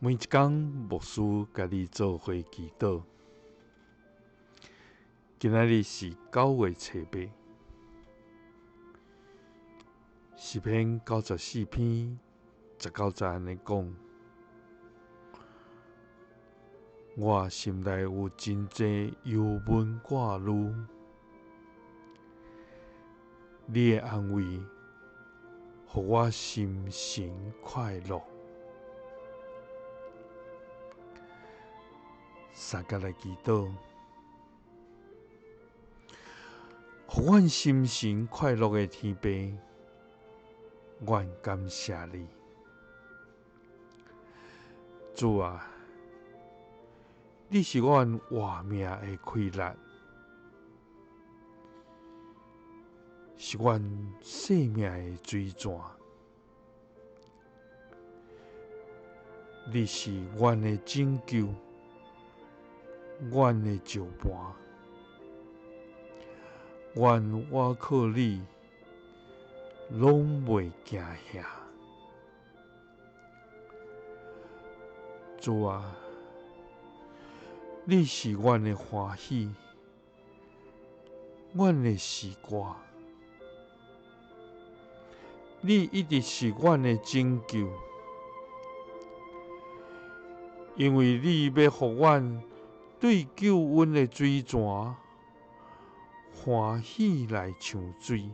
每一工牧師共你做伙祈禱。今仔日是9月初8，詩篇94篇19節按呢講：我心內有真濟憂悶掛慮，你的安慰，予我心神快樂。三佮來祈禱，予阮心神快樂的天父，阮感謝你，主啊，你是阮活命的氣力，是阮生命的水泉。你是阮的拯救，阮的石磐，阮倚靠你，攏袂驚嚇。主啊，你是阮的歡喜，阮的詩歌，你一直是阮的拯救，因為你欲予阮對救恩的水泉歡喜來搶水。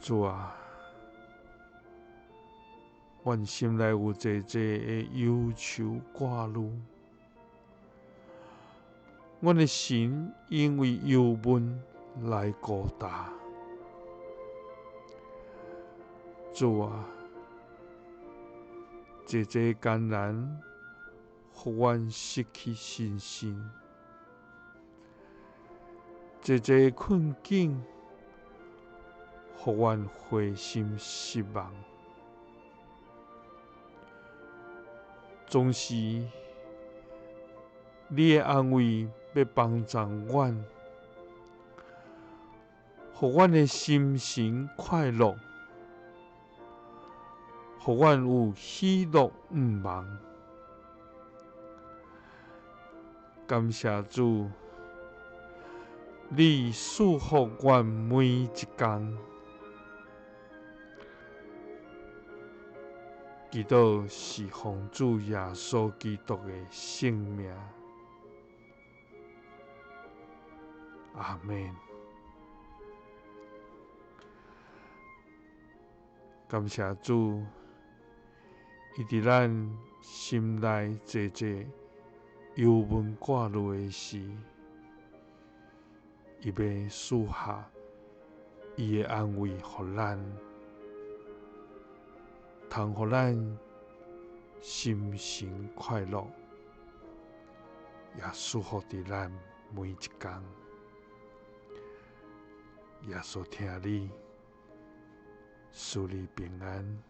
主啊，阮心內有濟濟的憂愁掛慮，阮的心因為憂悶來孤單。主啊，濟濟艱難，予阮失去信心；濟濟困境，予阮灰心失望。總是你的安慰欲幫助阮，予阮的心神快樂，予阮有喜樂毋忘。感謝主，你賜福阮每一工。祈禱是奉主耶穌基督的聖名，阿們。感謝主，伊佇咱心內濟濟憂悶掛慮的時，伊欲賜下伊的安慰予咱，通予咱心神快樂，也賜福佇咱每一工。耶穌疼你，賜你平安。